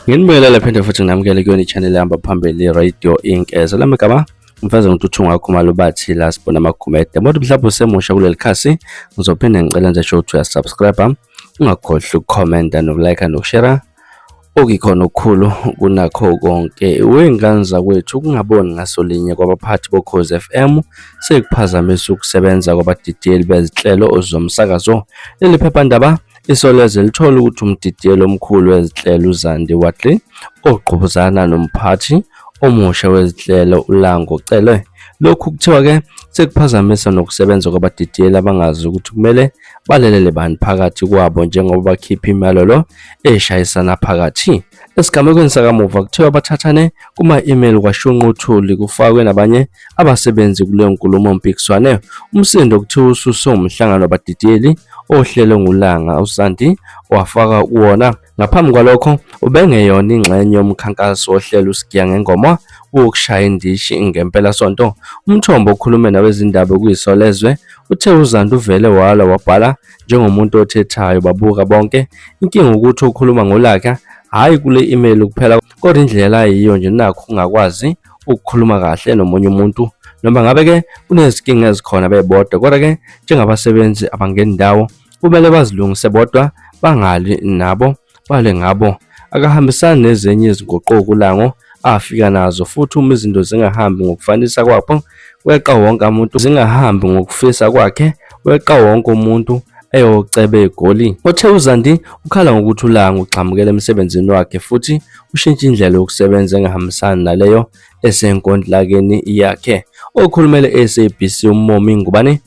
Nginibingelele phinde futhi nginamukele kuyona i-channel ehamba phambili Radio Inkeza. Lami igama umfazi ngintuthu ngakhumalo bathi la sibona amagumede. Kodwa mhlawumbe usemusha kuleli khasi ngizophinde ngicela nje sho ukuthi uyasubscribe, ungakhohlwa ukukhomenta nokulike nokushare. Okuyikhona okukhulu kunakho konke wey'ngane zakwethu ukungaboni ngaso linye kwabaphathi boKhozi FM sekuphazamisa ukusebenza kwabadidiyeli bezinhlelo zomsakazo. Leli phephandaba Isolezwe lithole ukuthi umdidiyeli omkhulu wezinhlelo uZandi Watley ogqubuzana nomphathi omusha wezinhlelo uLango Cele. Lokhu kuthiwa-ke sekuphazamisa nokusebenza kwabadidiyeli abangazi ukuthi kumele balelele bani phakathi kwabo njengoba bakhipha imiyalelo eshayisana phakathi. Esigamekweni sakamuva kuthiwa bathathane kuma-email kwashunqa uthuli kufakwe nabanye abasebenzi kuleyo nkulumo mpikiswane. Umsindo kuthiwa ususwe umhlangano wabadidiyeli ohlelwe nguLanga uSanti wafaka kuwona. Ngaphambi kwalokho ubengeyona ingxenye yomkhankaso wohlelo uSigiya Ngengoma wokushaya indishi ngempelasonto. Umthombo okhulume nabezindaba kuyiSolezwe uthe uZandi uvele walwa wabhala njengomuntu othethayo babuka bonke. Inkinga ukuthi ukhuluma ngolaka hhayi kule email kuphela kodwa indlela ayiyo nje nakho ungakwazi ukukhuluma kahle nomunye umuntu noma ngabe-ke kunezinkinga ezikhona bebodwa kodwa-ke njengabasebenzi abangeni ndawo kumele bazilungise bodwa bangali nabo bale ngabo akahambisani nezinye izinguquko uLango afika nazo futhi uma izinto zingahambi ngokufanisa kwakho weqa wonke umuntu zingahambi ngokufisa kwakhe weqa wonke umuntu eyoceba eGoli. Uthe uZandi ukhala ngokuthi uLanga ugxamukela emsebenzini wakhe futhi ushintsha indlela yokusebenza engahambisani naleyo esenkontilakeni yakhe. Okhulumela SABC uMomi Ngubane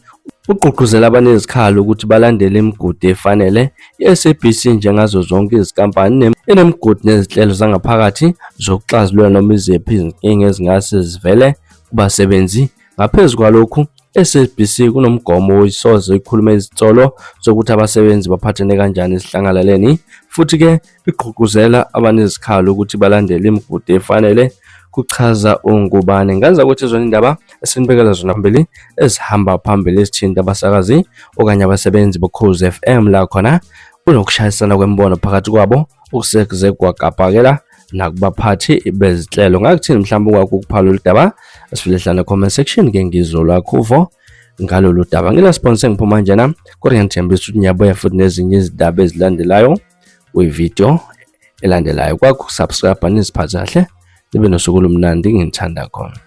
ugqugquzela abanezikhalo ukuthi balandele imigudu efanele. I-SABC njengazo zonke izinkampani inemigudu nezinhlelo zangaphakathi zokuxazulula noma iziphi izinkinga ezingase zivele kubasebenzi. Ngaphezu kwalokhu, SABC kunomgomo oyisoze ikhulume izinsolo zokuthi abasebenzi baphathene kanjani esidlangalaleni futhi-ke igqugquzela abanezikhalo ukuthi balandele imigudu efanele kuchaza uNgubane. Ngaza ukuthi zona indaba esinibekela zona phambili ezihamba phambili ezithinta abasakazi okanye abasebenzi boKhozi FM la khona kunokushayisana kwemibono phakathi kwabo okusekuze kwagabhakela nakubaphathi bezinhlelo. Ngakuthini mhlawumbe okwakho ukuphala lolu daba asifilehlane comment section ke ngizolwakho uvo ngalolu daba. Ngila sponsor ngiphuma njena kodwa ngiyathembisa ukuthi ngiyabuya futhi nezinye izindaba ezilandelayo kwividiyo elandelayo. Kwakho subscribe niziphathe kahle nibe nosuku olumnandi nginithanda khona.